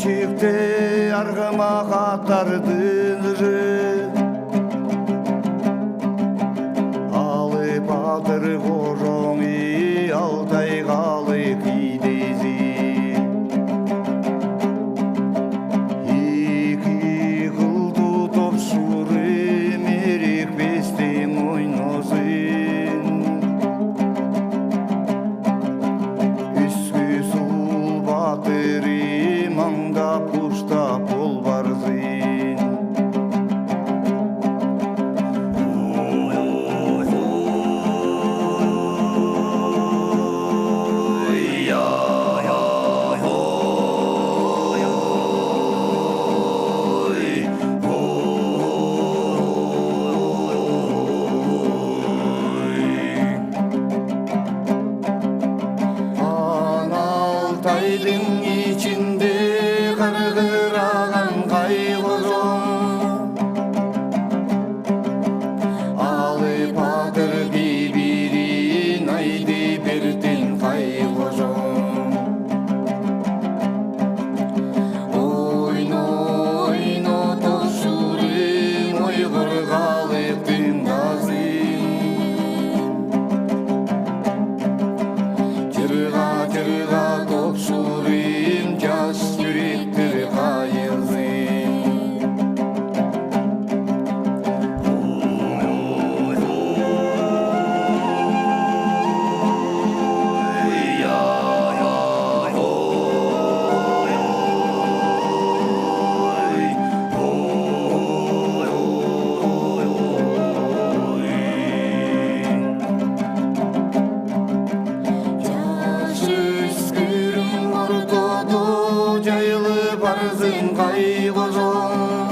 Çıqtı arğımaq atlardıñ Alıp atır qojoñı Altayğalı kiydizi. Eki qıl topşurım erikpestin oynasın. Üskü sul batırım añda puşta pol barzın. Altaydıñ içinde qırğırağan qayğozoñ, Alıp atır bibirin aydı bertin qayğozoñ. Oyna, oyna, toqşurım, oyğırğalıqtıñ qazın. Cırğa, cırğa, toqşurım, caş yürektir qayılsın. Caş öskürim ortada cayılıp arzın qayğozoñ.